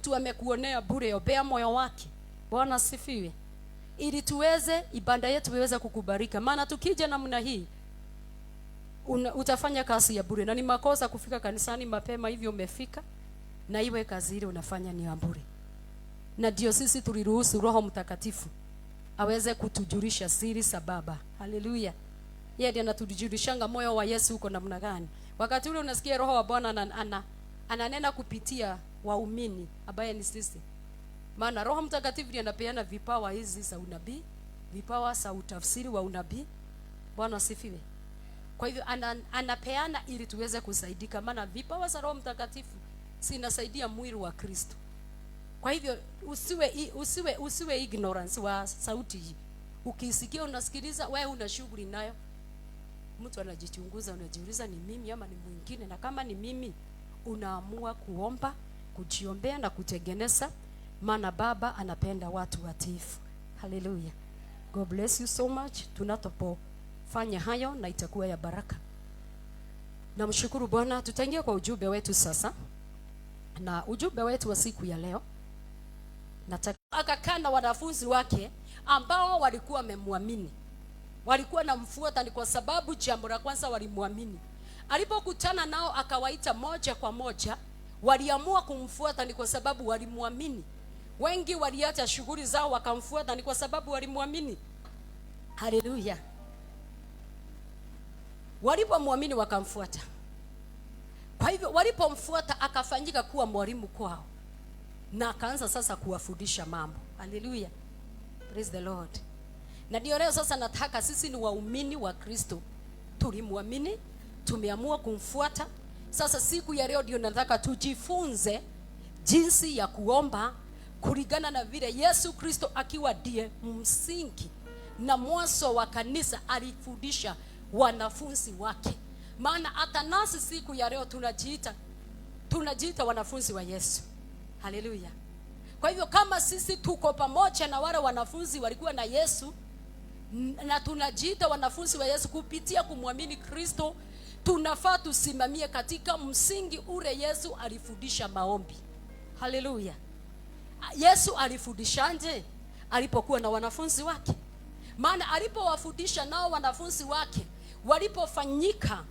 mtu amekuonea bure, ombea moyo wake. Bwana asifiwe, ili tuweze ibada yetu iweze kukubalika, maana tukija namna hii utafanya kazi ya bure, na ni makosa kufika kanisani mapema hivyo umefika na iwe kazi ile unafanya ni ya bure. Na ndio sisi tuliruhusu Roho Mtakatifu aweze kutujulisha siri za Baba. Haleluya! Yeye ndiye anatujulishanga moyo wa Yesu uko namna gani. Wakati ule unasikia Roho wa Bwana ananena kupitia waumini ambaye ni sisi. Maana Roho Mtakatifu ndiye anapeana vipawa hizi za unabii, vipawa za utafsiri wa unabii. Bwana asifiwe. Kwa hivyo anapeana ili tuweze kusaidika, maana vipawa za Roho Mtakatifu zinasaidia mwili wa Kristo. Kwa hivyo usiwe ignorance wa sauti hii. Ukisikia unasikiliza, wewe una shughuli nayo. Mtu anajichunguza, unajiuliza ni mimi ama ni mwingine, na kama ni mimi unaamua kuomba, kujiombea na kutengeneza, maana Baba anapenda watu watiifu. Haleluya. God bless you so much. Tunapofanya hayo na itakuwa ya baraka. Namshukuru Bwana. Tutaingia kwa ujumbe wetu sasa, na ujumbe wetu wa siku ya leo nataka akakaa na wanafunzi wake ambao walikuwa wamemwamini, walikuwa namfuata, ni kwa sababu jambo la kwanza walimwamini. Alipokutana nao akawaita moja kwa moja, waliamua kumfuata ni kwa sababu walimwamini. Wengi waliacha shughuli zao wakamfuata ni kwa sababu walimwamini. Haleluya! Walipomwamini wakamfuata. Kwa hivyo walipomfuata akafanyika kuwa mwalimu kwao na akaanza sasa kuwafundisha mambo. Haleluya, praise the Lord. Na ndio leo sasa nataka sisi ni waumini wa Kristo, tulimwamini, tumeamua kumfuata. Sasa siku ya leo ndio nataka tujifunze jinsi ya kuomba kulingana na vile Yesu Kristo akiwa ndiye msingi na mwanzo wa kanisa alifundisha wanafunzi wake. Maana hata nasi siku ya leo tunajiita wanafunzi wa Yesu. Haleluya. Kwa hivyo kama sisi tuko pamoja na wale wanafunzi walikuwa na Yesu na tunajiita wanafunzi wa Yesu kupitia kumwamini Kristo, tunafaa tusimamie katika msingi ule Yesu alifundisha maombi. Haleluya. Yesu alifundishaje alipokuwa na wanafunzi wake? Maana alipowafundisha nao wanafunzi wake walipofanyika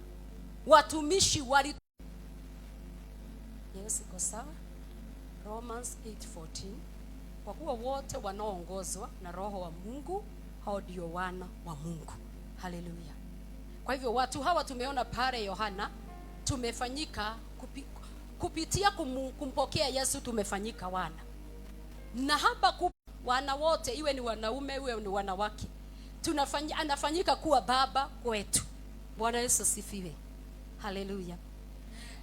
watumishi wali Yes, iko sawa. Romans 8:14, kwa kuwa wote wanaoongozwa na Roho wa Mungu hao ndio wana wa Mungu. Haleluya. Kwa hivyo watu hawa tumeona pale Yohana tumefanyika kupitia kumpokea Yesu tumefanyika wana. Na hapa wana wote, iwe ni wanaume iwe ni wanawake, anafanyika kuwa baba kwetu. Bwana Yesu asifiwe. Haleluya.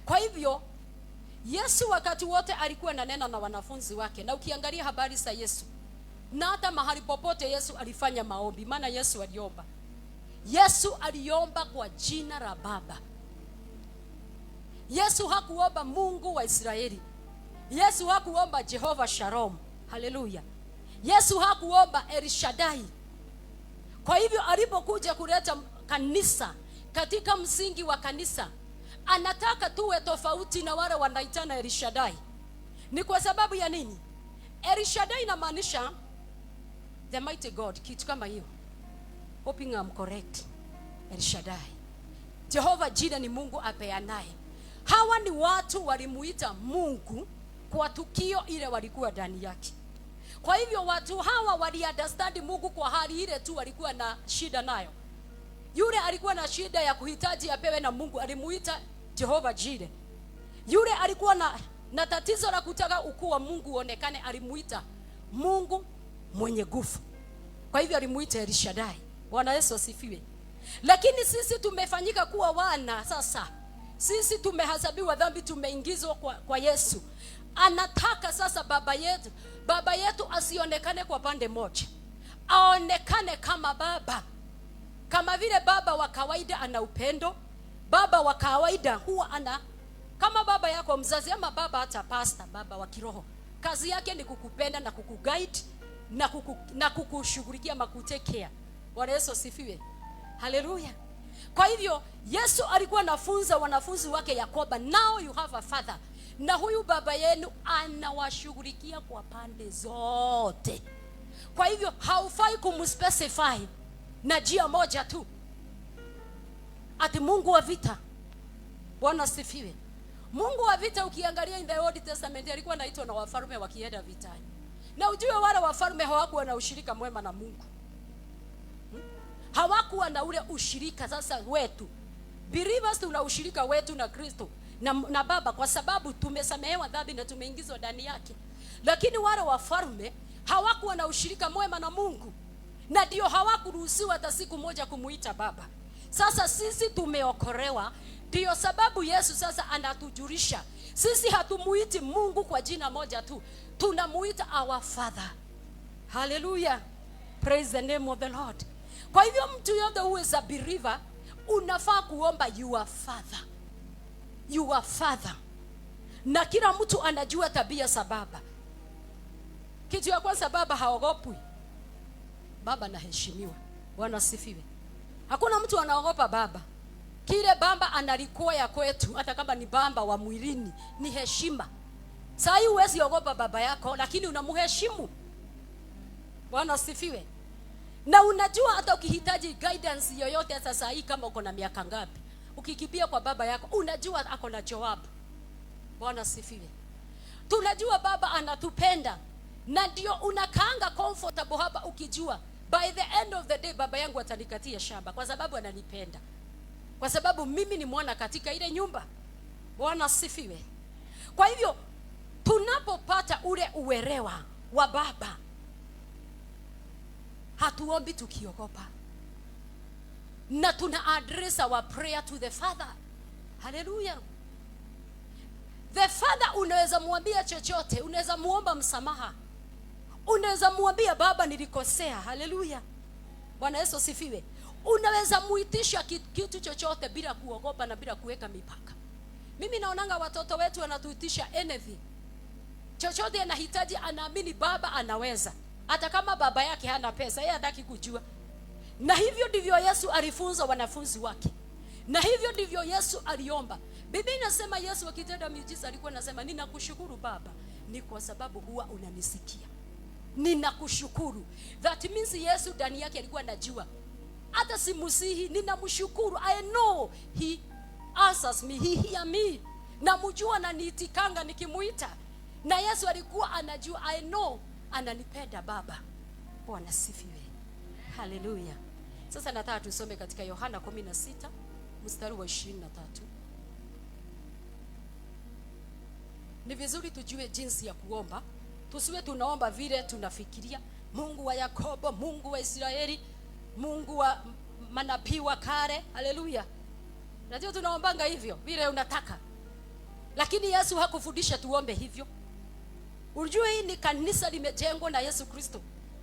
Kwa hivyo Yesu wakati wote alikuwa ananena na wanafunzi wake, na ukiangalia habari za Yesu na hata mahali popote Yesu alifanya maombi, maana Yesu aliomba. Yesu aliomba kwa jina la Baba. Yesu hakuomba Mungu wa Israeli. Yesu hakuomba Jehova Shalom. Haleluya. Yesu hakuomba El Shaddai. Kwa hivyo alipokuja kuleta kanisa katika msingi wa kanisa, anataka tuwe tofauti na wale wanaitana El Shaddai. Ni kwa sababu ya nini? El Shaddai inamaanisha the mighty God, kitu kama hiyo. Hoping I'm correct. El Shaddai. Jehova jina ni Mungu apeanaye. Hawa ni watu walimuita Mungu kwa tukio ile walikuwa ndani yake. Kwa hivyo watu hawa wali understand Mungu kwa hali ile tu walikuwa na shida nayo. Yule alikuwa na shida ya kuhitaji apewe na Mungu, alimuita Jehova Jire. Yule alikuwa na tatizo la kutaka ukuu wa Mungu uonekane, alimuita Mungu mwenye nguvu. Kwa hivyo alimuita El Shaddai. Bwana Yesu asifiwe. Lakini sisi tumefanyika kuwa wana sasa. Sisi tumehesabiwa dhambi, tumeingizwa kwa Yesu. Anataka sasa baba yetu asionekane kwa pande moja, aonekane kama baba. Kama vile baba wa kawaida ana upendo, baba wa kawaida huwa ana, kama baba yako mzazi ama baba hata pastor, baba wa kiroho, kazi yake ni kukupenda na kukuguide na kukushughulikia ama kutake care. Bwana Yesu asifiwe. Haleluya. Kwa hivyo Yesu alikuwa anafunza wanafunzi wake ya kwamba now you have a father. Na huyu baba yenu anawashughulikia kwa pande zote. Kwa hivyo haufai kumspecify na njia moja tu, ati Mungu wa vita. Bwana asifiwe. Mungu wa vita, ukiangalia in the Old Testament, alikuwa anaitwa na wafalme wakienda vitani. Na ujue wale wafalme hawakuwa na ushirika mwema na Mungu. Hawakuwa na ule ushirika sasa wetu. Believers tuna ushirika wetu na Kristo na Baba kwa sababu tumesamehewa dhambi na tumeingizwa ndani yake. Lakini wale wafalme hawakuwa na ushirika mwema na Mungu, na ndio hawakuruhusiwa hata siku moja kumuita Baba. Sasa sisi tumeokolewa, ndio sababu Yesu sasa anatujulisha sisi hatumuiti Mungu kwa jina moja tu, tunamuita our Father. Hallelujah. Praise the name of the Lord. Kwa hivyo mtu yote who is a believer unafaa kuomba your Father, your Father. Na kila mtu anajua tabia za baba. Kitu ya kwanza, baba haogopwi, baba anaheshimiwa. Bwana asifiwe. Hakuna mtu anaogopa baba. Kile baba analikuwa ya kwetu, hata kama ni baba wa mwilini, ni heshima. Saa hii huwezi ogopa baba yako, lakini unamheshimu. Bwana asifiwe. Na unajua hata ukihitaji guidance yoyote, hata saa hii kama uko na miaka ngapi, ukikimbia kwa baba yako, unajua ako na jawabu. Bwana asifiwe. Tunajua baba anatupenda, na ndio unakaanga comfortable hapa ukijua by the end of the day baba yangu atanikatia shamba kwa sababu ananipenda, kwa sababu mimi ni mwana katika ile nyumba. Bwana asifiwe. Kwa hivyo tunapopata ule uelewa wa baba, hatuombi tukiogopa, na tuna address our prayer to the Father. Haleluya. The Father unaweza mwambia chochote, unaweza muomba msamaha, unaweza mwambia baba, nilikosea. Haleluya, Bwana Yesu asifiwe. Unaweza muitisha kitu chochote bila kuogopa na bila kuweka mipaka. Mimi naonanga watoto wetu wanatuitisha anything, chochote anahitaji, anaamini baba anaweza, hata kama baba yake hana pesa, yeye hataki kujua. Na hivyo ndivyo Yesu alifunza wanafunzi wake, na hivyo ndivyo Yesu aliomba. Biblia inasema Yesu akitenda miujiza alikuwa anasema, ninakushukuru Baba, ni kwa sababu huwa unanisikia. Ninakushukuru. That means Yesu ndani yake alikuwa anajua, hata simusihi, ninamshukuru. I know he answers me, he hear me. Namjua na niitikanga nikimuita. Na Yesu alikuwa anajua, I know ananipenda Baba. Bwana sifiwe. Haleluya. Sasa nataka tusome katika Yohana 16 mstari wa 23. Ni vizuri tujue jinsi ya kuomba. Tusiwe tunaomba vile tunafikiria. Mungu wa Yakobo, Mungu wa Israeli, Mungu wa manabii wa kale. Haleluya. Najua tunaombanga hivyo vile unataka, lakini Yesu hakufundisha tuombe hivyo. Ujue hii ni kanisa limejengwa na Yesu Kristo,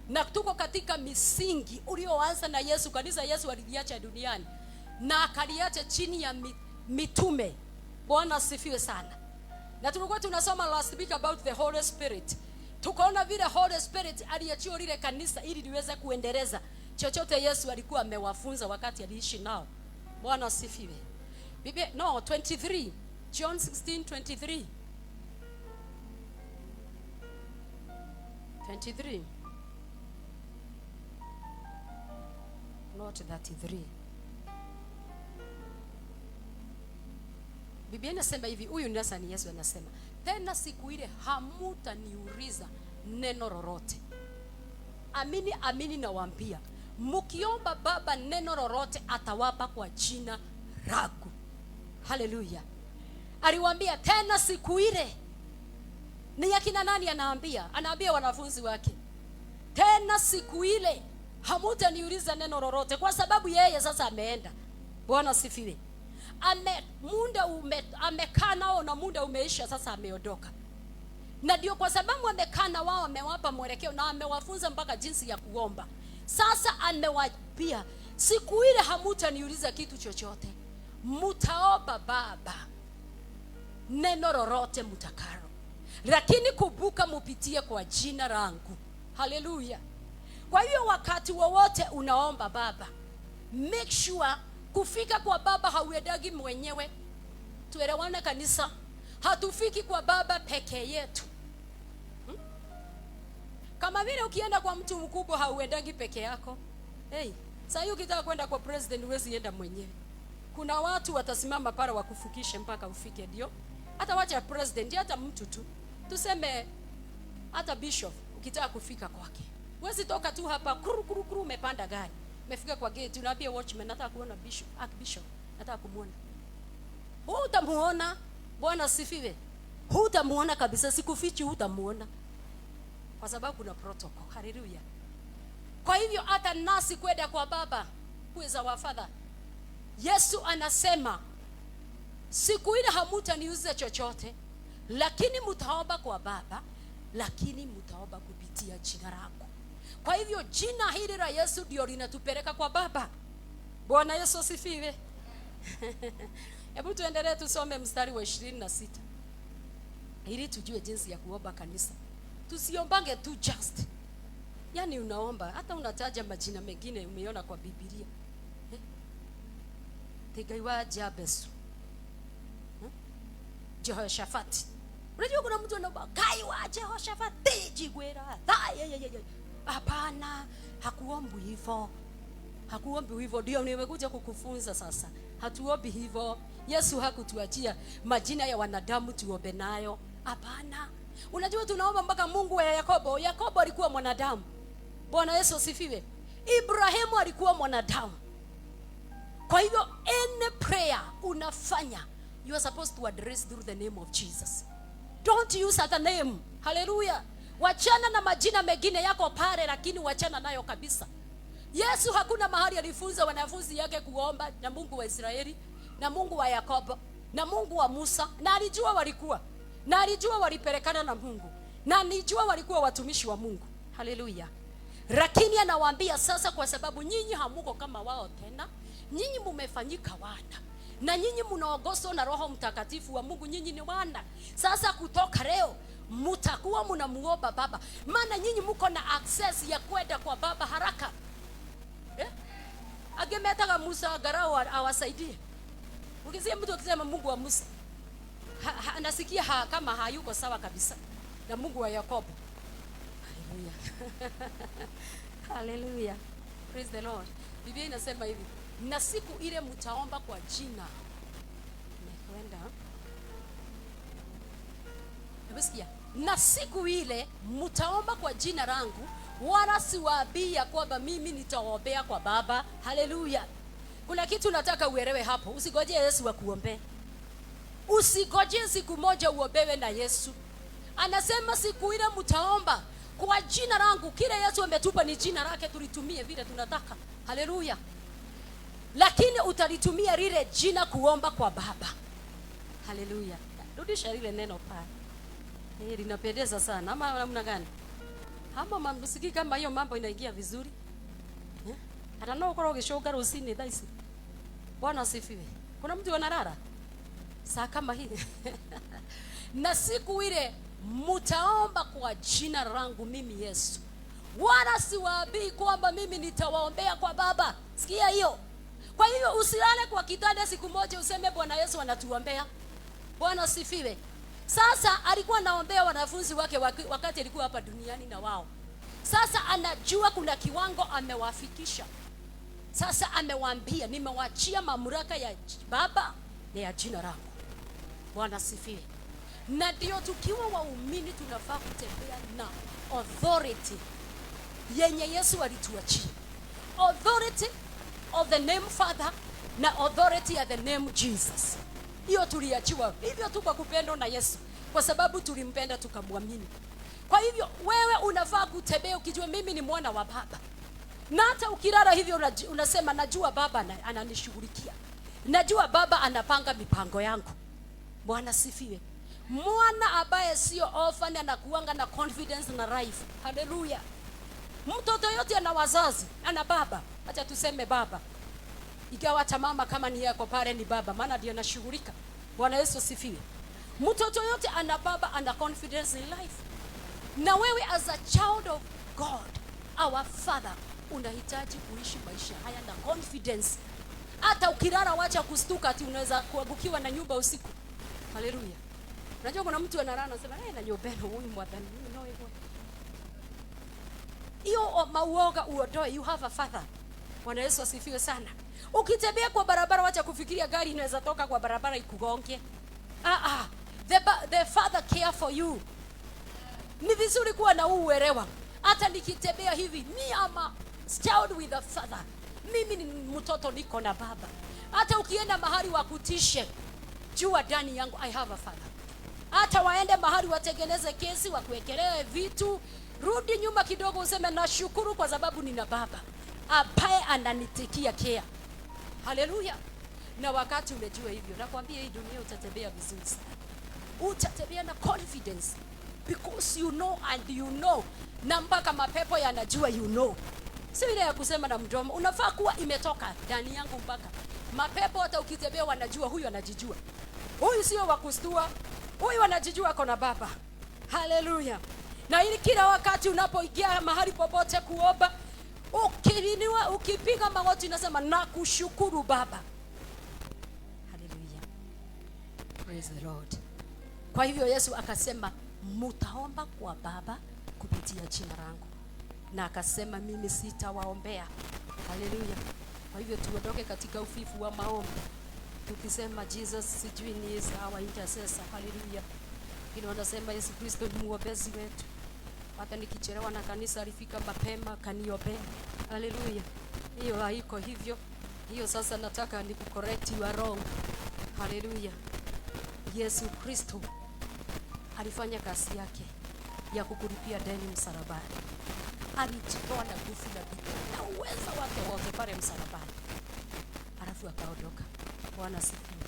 na tuko katika misingi ulioanza na Yesu. Kanisa Yesu aliliacha duniani na akaliacha chini ya mitume. Bwana asifiwe sana. Na tulikuwa tunasoma last week about the Holy Spirit, tukaona vile Holy Spirit aliachiwa lile kanisa ili liweze kuendeleza chochote Yesu alikuwa amewafunza wakati aliishi nao. Bwana asifiwe. Biblia no 23 John 16:23. 23 not 33. Biblia inasema hivi, huyu ni sasa ni Yesu anasema, tena siku ile hamutaniuliza neno lolote. Amini amini nawaambia, mkiomba Baba neno lolote atawapa kwa jina langu. Haleluya. Aliwaambia tena siku ile. Ni akina nani anaambia? Anaambia wanafunzi wake. Tena siku ile hamutaniuliza neno lolote, kwa sababu yeye sasa ameenda. Bwana asifiwe. Amekaa nao na muda umeisha, sasa ameondoka. Na ndio kwa sababu amekaa na wao, amewapa mwelekeo na amewafunza mpaka jinsi ya kuomba. Sasa amewaambia siku ile hamutaniuliza kitu chochote, mtaomba Baba neno lolote mtakalo, lakini kumbuka mupitie kwa jina langu. Haleluya. Kwa hiyo wakati wowote unaomba Baba, make sure kufika kwa Baba hauendagi mwenyewe. Tuelewane kanisa, Hatufiki kwa Baba peke yetu. Kama vile ukienda kwa mtu mkubwa hauendangi peke yako. Hey, sasa hiyo ukitaka kwenda kwa president huwezi enda mwenyewe. Kuna watu watasimama pale wakufukishe mpaka ufike, ndio. Hata wacha president, hata mtu tu. Tuseme hata bishop ukitaka kufika kwake. Huwezi toka tu hapa kuru kuru kuru umepanda gari. Umefika kwa gate unaambia watchman nataka kuona bishop, archbishop, nataka kumuona. Hutamuona. Bwana asifiwe. Hutamuona kabisa, sikufichi, hutamuona. Kwa sababu kuna protocol. Haleluya. Kwa hivyo hata nasi kwenda kwa Baba, who is our Father. Yesu anasema siku ile hamutaniuza chochote, lakini mtaomba kwa Baba, lakini mtaomba kupitia jina langu. Kwa hivyo jina hili la Yesu ndio linatupeleka kwa Baba. Bwana Yesu asifiwe. Hebu tuendelee tusome mstari wa 26 ili tujue jinsi ya kuomba kanisa. Tusiombange tu just. Yaani unaomba hata unataja majina mengine umeona kwa Biblia. Ngai wa Jabesu. Jehoshafati. Unajua kuna mtu anaomba Ngai wa Jehoshafati jigwera. Hapana, hakuombi hivyo. Hakuombi hivyo. Ndio nimekuja kukufunza sasa. Hatuombi hivyo. Yesu hakutuachia majina ya wanadamu tuombe nayo. Hapana. Unajua tunaomba mpaka Mungu wa Yakobo. Yakobo alikuwa mwanadamu. Bwana Yesu asifiwe. Ibrahimu alikuwa mwanadamu. Kwa hivyo any prayer unafanya, you are supposed to address through the name of Jesus. Don't use other name. Hallelujah. Wachana na majina mengine yako pale, lakini wachana nayo kabisa. Yesu hakuna mahali alifunza wanafunzi yake kuomba na Mungu wa Israeli, na Mungu wa Yakobo, na Mungu wa Musa, na alijua walikuwa, na alijua walipelekana na Mungu, na alijua walikuwa watumishi wa Mungu. Hallelujah. Lakini anawaambia sasa, kwa sababu nyinyi hamuko kama wao tena, nyinyi mumefanyika wana, na nyinyi mnaongozwa na Roho Mtakatifu wa Mungu, nyinyi ni wana. Sasa kutoka leo mtakuwa mnamuomba Baba, maana nyinyi mko na access ya kwenda kwa Baba haraka. Angemetaga Musa angalau awasaidie. Ukisikia mtu akisema Mungu wa Musa, anasikia kama hayuko sawa kabisa na Mungu wa Yakobo. Haleluya. Haleluya. Praise the Lord. Biblia inasema hivi, na siku ile mtaomba kwa jina. Nakwenda. Hebu. Na siku ile mtaomba kwa jina langu, wala siwaambii ya kwamba mimi nitaombea kwa Baba. Haleluya. Kuna kitu nataka uelewe hapo. Usigoje Yesu akuombee. Usigoje siku moja uombewe na Yesu. Anasema siku ile mtaomba kwa jina langu. Kile Yesu ametupa ni jina lake, tulitumie vile tunataka. Haleluya. Lakini utalitumia lile jina kuomba kwa Baba. Haleluya. Rudisha lile neno pale. Linapendeza sana. Ama namna gani? Ama msikii kama hiyo mambo inaingia vizuri? Hata no ukoro ugishoka rũcinĩ thaa ici. Bwana asifiwe. Kuna mtu analala saa kama hii? Na siku ile mtaomba kwa jina langu mimi Yesu, wala siwaambii kwamba mimi nitawaombea kwa Baba. Sikia hiyo. Kwa hiyo usilale kwa kitanda siku moja useme Bwana Yesu anatuombea. Bwana asifiwe. Sasa alikuwa anaombea wanafunzi wake wakati alikuwa hapa duniani na wao. Sasa anajua kuna kiwango amewafikisha. Sasa amewaambia nimewaachia mamlaka ya Baba na ya jina langu. Bwana asifiwe. Na ndio tukiwa waumini tunafaa kutembea na authority yenye Yesu alituachia. Authority of the name Father na authority ya the name Jesus. Hiyo tuliachiwa hivyo tu kwa kupendwa na Yesu, kwa sababu tulimpenda tukamwamini. Kwa hivyo wewe unafaa kutembea ukijua mimi ni mwana wa Baba. Na hata ukilala hivyo unasema najua Baba ananishughulikia. Najua Baba anapanga mipango yangu. Bwana sifiwe. Mwana ambaye sio orphan anakuanga na confidence na life. Haleluya. Mtoto yote ana wazazi, ana baba. Acha tuseme baba. Ingawa hata mama kama ni yako pale ni baba, maana ndiye anashughulika. Bwana Yesu sifiwe. Mtoto yote ana baba, ana confidence in life. Na wewe as a child of God, our Father, unahitaji kuishi maisha haya na confidence. Hata ukilala wacha kustuka ati unaweza kuangukiwa na nyumba usiku. Haleluya. Unajua kuna mtu analala anasema, "Eh, na nyobeno huyu mwathani, huyu no hivyo." Hiyo mauoga uondoe, you have a father. Bwana Yesu asifiwe sana. Ukitembea kwa barabara, wacha kufikiria gari inaweza toka kwa barabara ikugonge. The father care for you. Ni vizuri kuwa na uelewa. Hata nikitembea hivi, me am a child with a father. Mimi ni mtoto, niko na baba. Hata ukienda mahali wakutishe, jua ndani yangu I have a father. Hata waende mahali watengeneze kesi, wakuwekelee vitu, rudi nyuma kidogo useme nashukuru kwa sababu nina baba ambaye ananitikia care. Haleluya. Na wakati umejua hivyo, nakwambia hii dunia utatembea vizuri sana. Utatembea na confidence because you know and you know, na mpaka mapepo yanajua you know. Sio ile ya kusema na mdomo, unafaa kuwa imetoka ndani yangu mpaka mapepo hata ukitembea wanajua huyu anajijua. Huyu sio wa kustua, huyu anajijua ako na baba. Haleluya. Na ili kila wakati unapoingia mahali popote kuomba, ukiinua, ukipiga magoti unasema nakushukuru Baba. Haleluya. Praise the Lord. Kwa hivyo Yesu akasema mutaomba kwa Baba kupitia jina langu. Na akasema mimi sitawaombea. Haleluya. Kwa hivyo tuondoke katika ufifu wa maombi. Tukisema Jesus sijui ni is our intercessor. Haleluya. Lakini wanasema Yesu Kristo ni muombezi wetu. Hata nikichelewa na kanisa alifika mapema kaniombea. Haleluya. Hiyo haiko hivyo. Hiyo sasa nataka nikucorrect, you are wrong. Haleluya. Yesu Kristo alifanya kazi yake ya kukulipia deni msalabani. Alijitoa na nguvu na bidii na uwezo wake wote pale msalabani. Alafu akaondoka. Bwana asifiwe.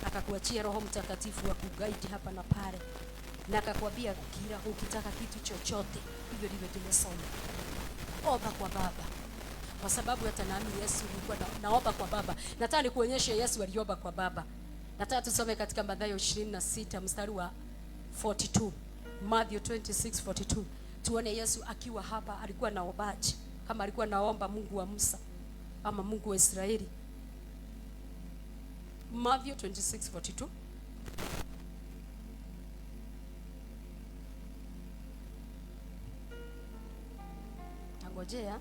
Akakuachia Roho Mtakatifu wa kuguide hapa na pale. Na akakwambia kila ukitaka kitu chochote, hivyo ndivyo tumesoma. Omba kwa Baba. Kwa sababu hata nami Yesu nilikuwa naomba kwa Baba. Nataka nikuonyeshe Yesu aliomba kwa Baba. Nataka tusome katika Mathayo 26 mstari wa 42. Matthew 26:42. Tuone Yesu akiwa hapa alikuwa naombaje? Kama alikuwa naomba Mungu wa Musa ama Mungu wa Israeli. Matthew 26:42. Nangojea.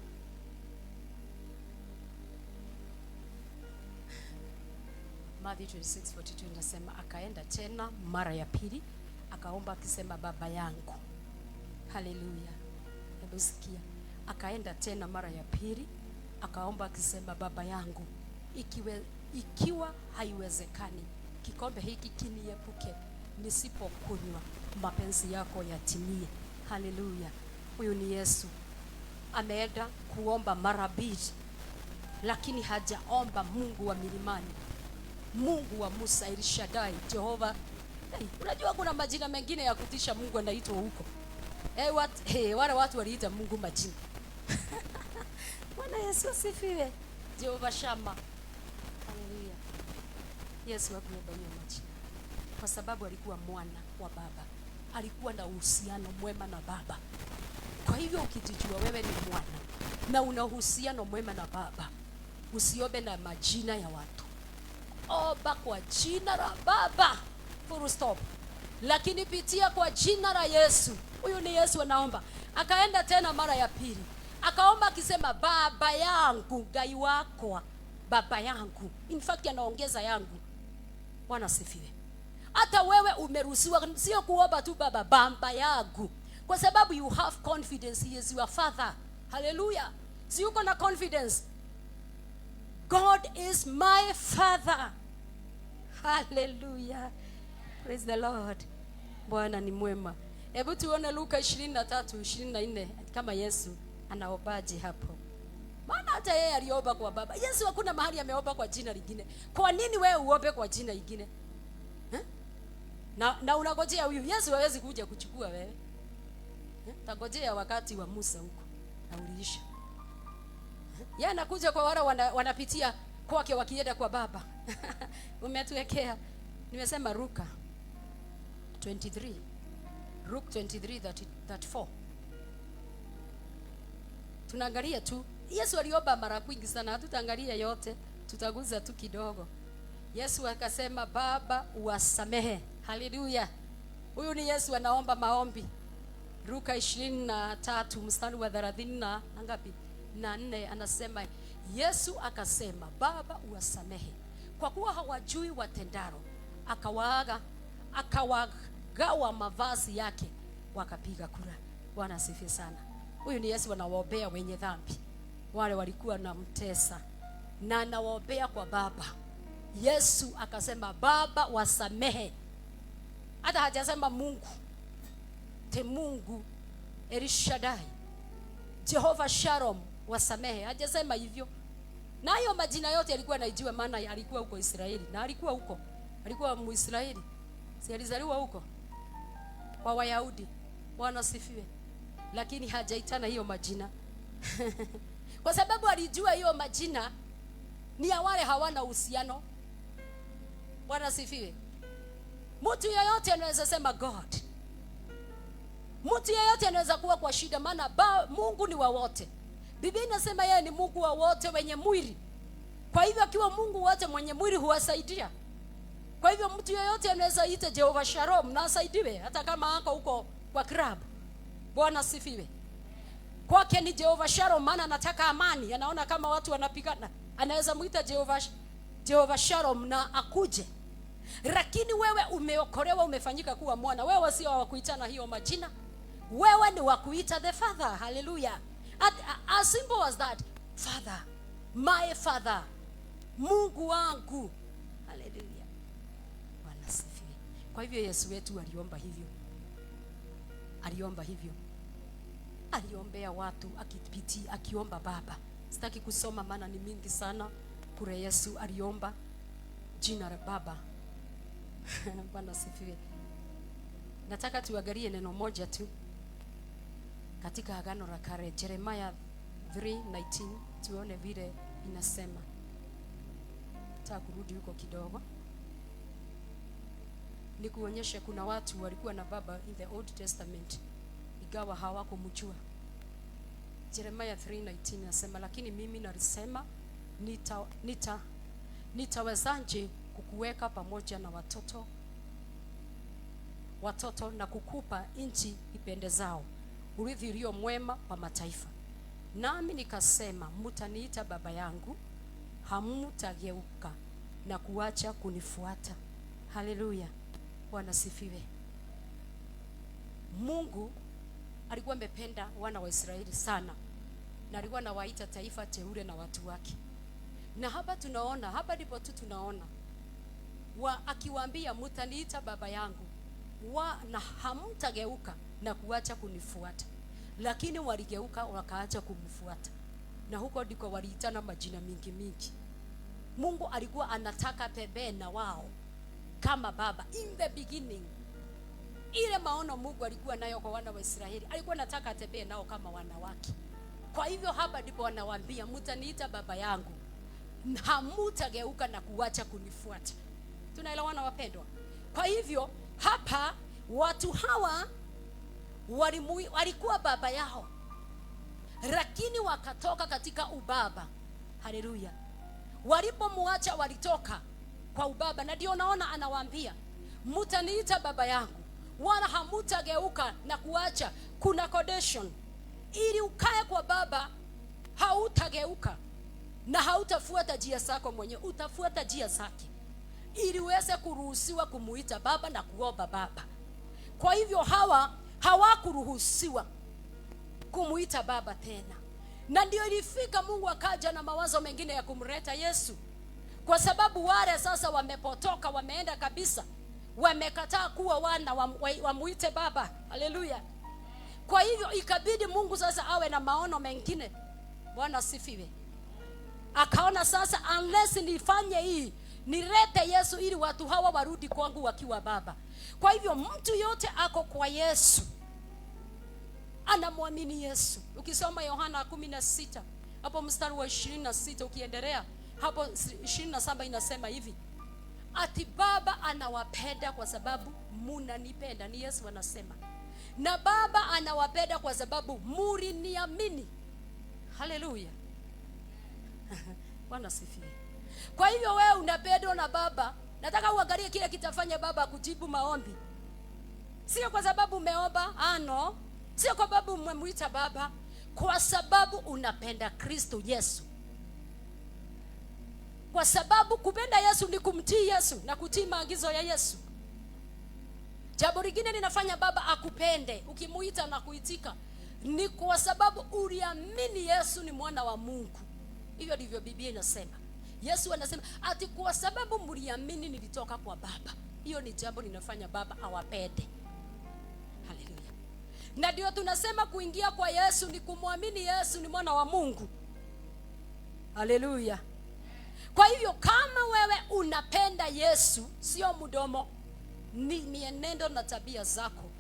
Matthew 26:42 inasema akaenda tena mara ya pili akaomba akisema Baba yangu. Haleluya. Hebu sikia. Akaenda tena mara ya pili akaomba akisema Baba yangu, ikiwa haiwezekani kikombe hiki kiniepuke, nisipokunywa mapenzi yako yatimie. Haleluya. Huyu ni Yesu. Ameenda kuomba mara mbili, lakini hajaomba Mungu wa milimani, Mungu wa Musa, El Shaddai, Jehova. Hey, unajua kuna majina mengine ya kutisha Mungu anaitwa huko. Wale watu waliita Mungu majina. Bwana Yesu asifiwe. Jehova Shama. Haleluya. Yesu hakuomba hiyo majina kwa sababu alikuwa mwana wa Baba. Alikuwa na uhusiano mwema na Baba. Kwa hivyo ukijijua wewe ni mwana na una uhusiano mwema na Baba, usiombe na majina ya watu. Omba kwa jina la Baba. Full stop. Lakini pitia kwa jina la Yesu. Huyu ni Yesu anaomba. Akaenda tena mara ya pili akaomba akisema Baba yangu, Ngai wakwa, Baba yangu. In fact anaongeza yangu. Bwana asifiwe. Hata wewe umeruhusiwa sio kuomba tu Baba, baba yangu. Kwa sababu you have confidence he is your father. Hallelujah. Si uko na confidence. God is my father. Hallelujah. Praise the Lord. Bwana ni mwema. Hebu tuone Luka 23:24 kama Yesu anaombaje hapo. Maana hata yeye aliomba kwa Baba. Yesu hakuna mahali ameomba kwa jina lingine. Kwa nini wewe uombe kwa jina lingine? Na unagojea huyu Yesu hawezi kuja kuchukua wewe. Tangojea wakati wa Musa huko na uliisha. Yeye anakuja kwa wale wanapitia kwake wakienda kwa Baba. Umetuwekea. Nimesema Luka 23. Luke 23:34. Tunaangalia tu. Yesu aliomba mara kwingi sana, hatutaangalia yote, tutaguza tu kidogo. Yesu akasema Baba uwasamehe. Haleluya. Huyu ni Yesu anaomba maombi. Luka 23 mstari wa 30 na ngapi? Na 4, anasema Yesu akasema, Baba uwasamehe kwa kuwa hawajui watendalo. Akawagawa mavazi yake, wakapiga kura. Bwana asifiwe sana. Huyu ni Yesu anawaombea wenye dhambi, wale walikuwa na mtesa, na anawaombea kwa Baba. Yesu akasema, Baba wasamehe. Hata hajasema Mungu, te Mungu Elishadai, Jehova Shalom wasamehe, hajasema hivyo. Na hayo majina yote alikuwa anaijua, maana alikuwa huko Israeli, na alikuwa huko, alikuwa Muisraeli, si alizaliwa huko kwa Wayahudi. Bwana asifiwe. Lakini hajaitana hiyo majina kwa sababu alijua hiyo majina ni ya wale hawana uhusiano. Bwana asifiwe. Mtu yeyote anaweza sema God. Mtu yeyote anaweza kuwa kwa shida, maana Mungu ni wa wote. Biblia inasema yeye ni Mungu wa wote wenye mwili. Kwa hivyo akiwa Mungu wote mwenye mwili huwasaidia. Kwa hivyo mtu yeyote anaweza ita Jehova Shalom na asaidiwe, hata kama ako huko kwa club. Bwana asifiwe. Kwake ni Jehova Shalom, maana anataka amani, anaona kama watu wanapigana, anaweza muita Jehova Shalom na akuje. Lakini wewe umeokolewa, umefanyika kuwa mwana. Wewe sio wa kuitana hiyo majina. Wewe ni wa kuita the Father. Hallelujah. As simple as that. Father, my Father, Mungu wangu. Hallelujah. Bwana asifiwe. Kwa hivyo Yesu wetu aliomba hivyo. Aliomba hivyo. Aliombea watu akipitia, akiomba Baba. Sitaki kusoma maana ni mingi sana. Kule Yesu aliomba jina la Baba. Bwana asifiwe. Nataka tuangalie neno moja tu katika Agano la Kale, Jeremiah 3:19, tuone vile inasema. Nataka kurudi huko kidogo nikuonyeshe kuna watu walikuwa na baba in the Old Testament ingawa hawakumjua. Jeremiah 3:19 inasema, lakini mimi nalisema nitawezaje kukuweka pamoja na watoto na kukupa nchi ipendezao, urithi ulio mwema wa mataifa. Nami nikasema, mtaniita baba yangu, hamtageuka na kuacha kunifuata. Haleluya. Bwana sifiwe. Mungu alikuwa amependa wana wa Israeli sana, na alikuwa anawaita taifa teule na watu wake. Na hapa tunaona, hapa ndipo tu tunaona akiwaambia mtaniita baba yangu na hamtageuka na kuacha kunifuata. Lakini waligeuka wakaacha kumfuata, na huko ndiko waliitana majina mingi mingi. Mungu alikuwa anataka tembee na wao kama baba in the beginning. Ile maono Mungu alikuwa nayo kwa wana wa Israeli, alikuwa anataka atembee nao kama wanawake. Kwa hivyo hapa ndipo anawaambia mtaniita baba yangu, hamtageuka na kuacha kunifuata. Tunaelewana wapendwa? Kwa hivyo hapa watu hawa walikuwa baba yao, lakini wakatoka katika ubaba. Haleluya. Walipomuacha walitoka kwa ubaba, na ndio naona anawaambia mtaniita baba yangu wala hamutageuka na kuacha. Kuna condition ili ukae kwa baba, hautageuka na hautafuata njia zako mwenyewe, utafuata njia zake ili uweze kuruhusiwa kumuita baba na kuomba baba. Kwa hivyo hawa hawakuruhusiwa kumuita baba tena. Na ndio ilifika Mungu akaja na mawazo mengine ya kumleta Yesu, kwa sababu wale sasa wamepotoka, wameenda kabisa, wamekataa kuwa wana wamuite baba. Haleluya. Kwa hivyo ikabidi Mungu sasa awe na maono mengine. Bwana asifiwe. Akaona sasa, unless nifanye hii, nilete Yesu ili watu hawa warudi kwangu wakiwa baba. Kwa hivyo mtu yote ako kwa Yesu, anamwamini Yesu. Ukisoma Yohana 16 hapo mstari wa 26 ukiendelea hapo 27 inasema hivi, ati Baba anawapenda kwa sababu munanipenda. Ni Yesu anasema. Na Baba anawapenda kwa sababu muliniamini. Haleluya. Bwana sifiwe. Kwa hivyo wewe unapendwa na Baba. Nataka uangalie kile kitafanya Baba kujibu maombi. Sio kwa sababu umeomba, ano, sio kwa sababu umemuita baba, kwa sababu unapenda Kristo Yesu. Kwa sababu kupenda Yesu ni kumtii Yesu na kutii maagizo ya Yesu. Jambo lingine linafanya baba akupende ukimuita na kuitika ni kwa sababu uliamini Yesu ni mwana wa Mungu. Hivyo ndivyo Biblia inasema. Yesu anasema ati kwa sababu mliamini nilitoka kwa Baba. Hiyo ni jambo linafanya Baba awapende. Haleluya. Na ndio tunasema kuingia kwa Yesu ni kumwamini Yesu ni mwana wa Mungu. Haleluya. Kwa hivyo kama wewe unapenda Yesu, sio mdomo, ni mienendo na tabia zako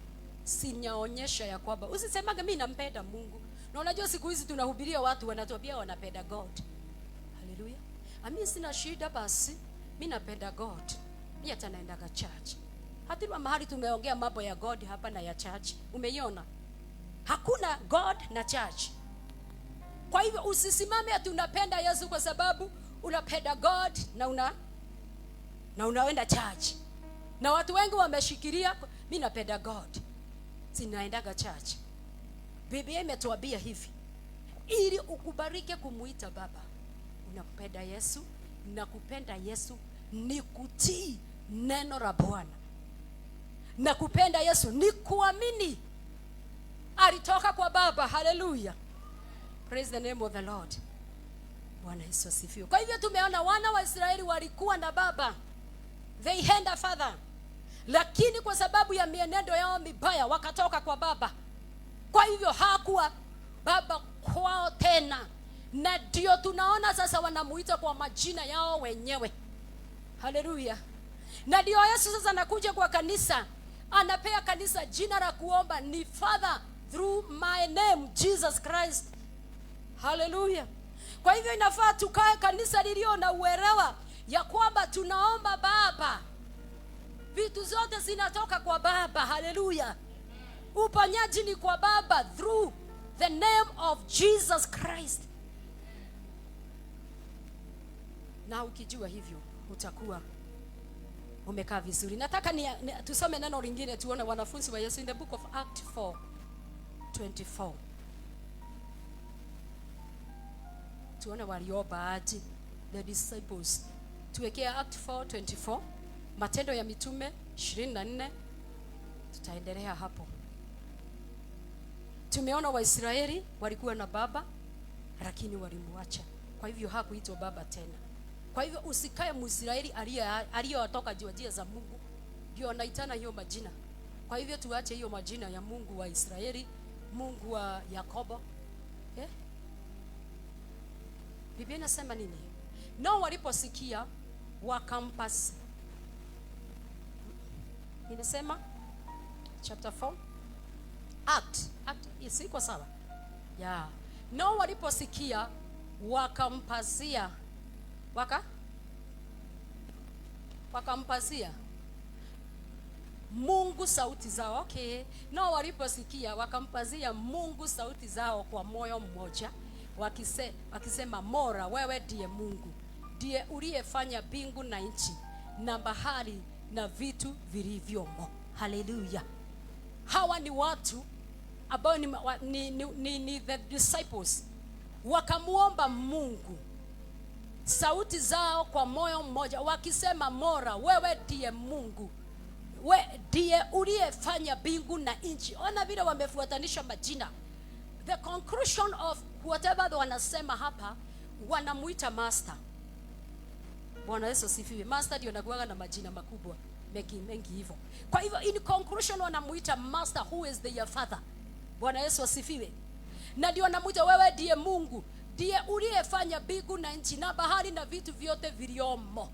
sinaonyesha ya kwamba usisemage mimi nampenda Mungu. Na unajua siku hizi tunahubiria watu wanatuambia wanapenda God. Haleluya. Mimi sina shida basi, mimi napenda God. Mimi hata naendaga church. Hatuna mahali tumeongea mambo ya God hapa na ya church. Umeiona? Hakuna God na church. Kwa hivyo usisimame ati unapenda Yesu kwa sababu unapenda God na unaenda church. Na watu wengi wameshikilia mimi napenda God, sinaendaga church. Biblia imetuambia hivi, ili ukubarike kumuita baba, unapenda Yesu, na kupenda Yesu ni kutii neno la Bwana, na kupenda Yesu ni kuamini alitoka kwa Baba. Haleluya, praise the name of the Lord. Bwana Yesu asifiwe. Kwa hivyo tumeona wana wa Israeli walikuwa na baba, they had a father, lakini kwa sababu ya mienendo yao mibaya wakatoka kwa baba. Kwa hivyo hakuwa baba kwao tena, na ndio tunaona sasa wanamuita kwa majina yao wenyewe. Haleluya. Na ndio Yesu sasa anakuja kwa kanisa, anapea kanisa jina la kuomba ni Father through my name Jesus Christ. Haleluya. Kwa hivyo inafaa tukae kanisa lilio na uelewa ya kwamba tunaomba Baba, vitu zote zinatoka kwa Baba. Haleluya. Uponyaji ni kwa Baba through the name of Jesus Christ. Na ukijua hivyo utakuwa umekaa vizuri. Nataka tusome neno lingine tuone wanafunzi wa Yesu in the book of Act 4:24. Tuone waliomba aje the disciples. Tuwekee Act 4:24, Matendo ya Mitume 24, tutaendelea hapo. Tumeona Waisraeli walikuwa na baba lakini walimuacha. Kwa hivyo hakuitwa baba tena. Kwa hivyo usikae Mwisraeli aliyetoka njia za Mungu, ndio anaitana hiyo majina. Kwa hivyo tuache hiyo majina ya Mungu wa Israeli, Mungu wa Yakobo. Biblia inasema nini? No, waliposikia wakampasi. Inasema chapter 4 Act isiko sawa. Yeah. No, waliposikia wakampazia. Wakampazia Mungu sauti zao. Okay. No, waliposikia wakampazia Mungu sauti zao kwa moyo mmoja, wakisema, Mora, wewe ndiye Mungu, ndiye uliyefanya mbingu na nchi na bahari na vitu vilivyomo. Haleluya. Hawa ni watu ambao ni the disciples. Wakamuomba Mungu sauti zao kwa moyo mmoja, wakisema, Mora, wewe ndiye Mungu, we ndiye uliyefanya mbingu na nchi. Ona vile wamefuatanisha majina. The conclusion of whatever wanasema hapa, wanamuita master. Bwana Yesu asifiwe. Master ndio anakuwa na majina makubwa mengi mengi hivyo. Kwa hivyo in conclusion wanamuita master who is their father. Bwana Yesu asifiwe. Na ndio wanamuita wewe ndiye Mungu, ndiye uliyefanya mbingu na nchi na bahari na vitu vyote viliomo.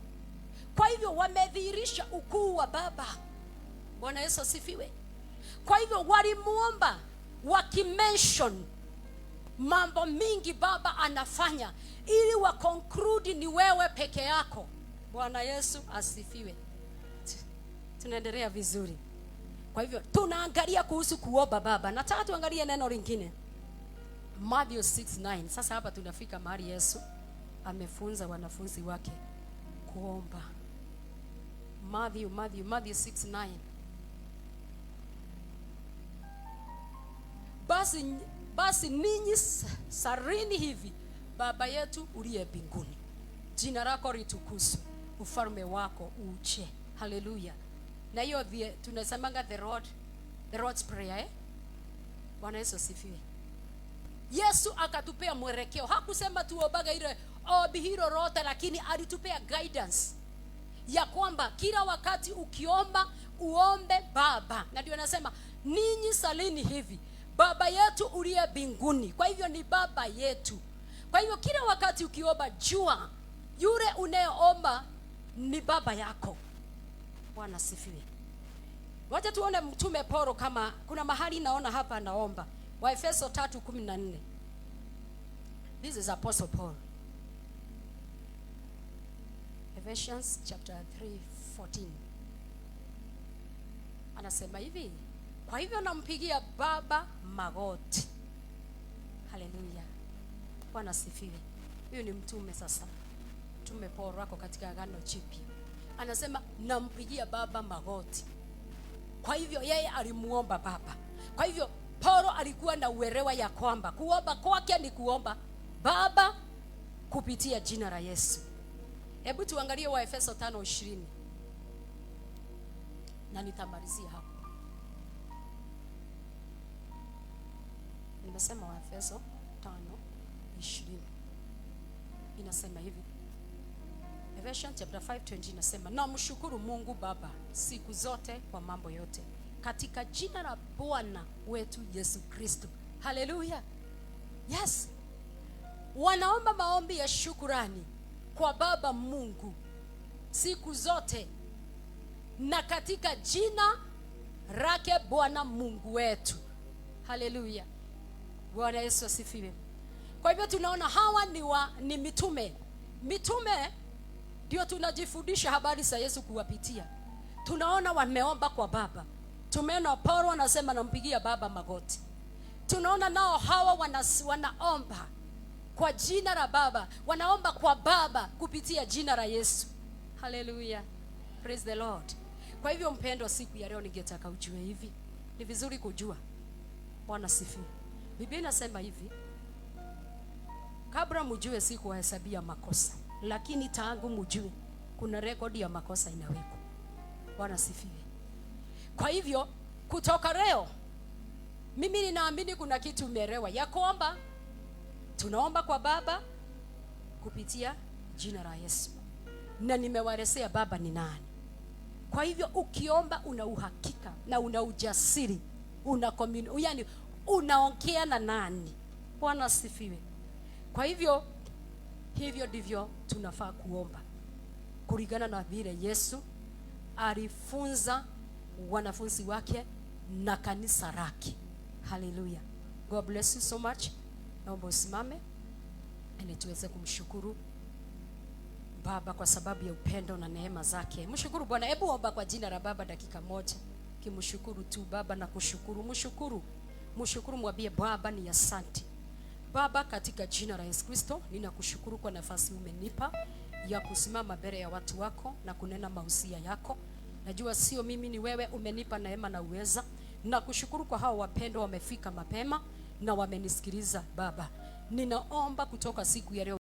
Kwa hivyo wamedhihirisha ukuu wa Baba. Bwana Yesu asifiwe. Kwa hivyo walimuomba wakimention mambo mingi Baba anafanya ili wa conclude ni wewe peke yako. Bwana Yesu asifiwe. Tunaendelea vizuri. Kwa hivyo tunaangalia kuhusu kuomba Baba. Nataka tuangalie neno lingine. Matthew 6:9. Sasa hapa tunafika mahali Yesu amefunza wanafunzi wake kuomba. Matthew 6:9. Basi ninyi sarini hivi: Baba yetu uliye mbinguni, jina lako litukuzwe, ufalme wako uje. Haleluya. Na hiyo tunasemanga the Lord's Prayer, eh? Bwana Yesu asifiwe. Yesu akatupea mwelekeo. Hakusema tuombaga ile ombi hilo lote, lakini alitupea guidance ya kwamba kila wakati ukiomba uombe Baba. Na ndio anasema ninyi salini hivi: Baba yetu uliye mbinguni. Kwa hivyo ni Baba yetu. Kwa hivyo kila wakati ukiomba, jua yule unayeomba ni baba yako. Bwana asifiwe. Wacha tuone Mtume Paulo, kama kuna mahali naona hapa anaomba. Waefeso 3:14. This is Apostle Paul. Ephesians chapter 3:14. Anasema hivi: kwa hivyo nampigia Baba magoti. Haleluya. Bwana asifiwe. Huyu ni mtume sasa. Mtume Paulo ako katika Agano Jipya. Anasema nampigia Baba magoti. Kwa hivyo yeye alimuomba Baba. Kwa hivyo Paulo alikuwa na uelewa ya kwamba kuomba kwake ni kuomba Baba kupitia jina la Yesu. Hebu tuangalie Waefeso 5:20. Na nitamalizia hapo. Nimesema Waefeso 5:20. Inasema hivi. Ephesians chapter 5:20 inasema, namshukuru Mungu Baba siku zote kwa mambo yote katika jina la Bwana wetu Yesu Kristo. Haleluya. Yes. Wanaomba maombi ya shukurani kwa Baba Mungu siku zote na katika jina lake Bwana Mungu wetu. Haleluya. Bwana Yesu asifiwe. Kwa hivyo tunaona hawa ni mitume. Mitume ndio tunajifundisha habari za Yesu kuwapitia. Tunaona wameomba kwa Baba. Tumeona Paulo anasema nampigia Baba magoti. Tunaona nao hawa wanaomba kwa jina la Baba. Wanaomba kwa Baba kupitia jina la Yesu. Haleluya. Praise the Lord. Kwa hivyo mpendwa, siku ya leo ningetaka ujue hivi. Ni vizuri kujua. Bwana sifiwe. Biblia inasema hivi: kabla mjue si kuhesabia makosa, lakini tangu mjue kuna rekodi ya makosa inawekwa. Bwana sifiwe. Kwa hivyo kutoka leo mimi ninaamini kuna kitu umeelewa ya kwamba tunaomba kwa Baba kupitia jina la Yesu. Na nimewaelezea Baba ni nani. Kwa hivyo ukiomba una uhakika na una ujasiri, yani unaongea na nani. Bwana sifiwe. Kwa hivyo hivyo ndivyo tunafaa kuomba kulingana na vile Yesu alifunza wanafunzi wake na kanisa lake. Hallelujah. God bless you so much. Naomba usimame ili tuweze kumshukuru Baba kwa sababu ya upendo na neema zake. Mshukuru Bwana. Hebu omba kwa jina la Baba dakika moja. Kimshukuru tu Baba na kushukuru. Mshukuru. Mshukuru, mwambie Baba ni asante. Baba, katika jina la Yesu Kristo, ninakushukuru kwa nafasi umenipa ya kusimama mbele ya watu wako na kunena mausia yako. Najua sio mimi, ni wewe umenipa neema na uweza. Nakushukuru kwa hao wapendwa wamefika mapema na wamenisikiliza Baba. Ninaomba kutoka siku ya leo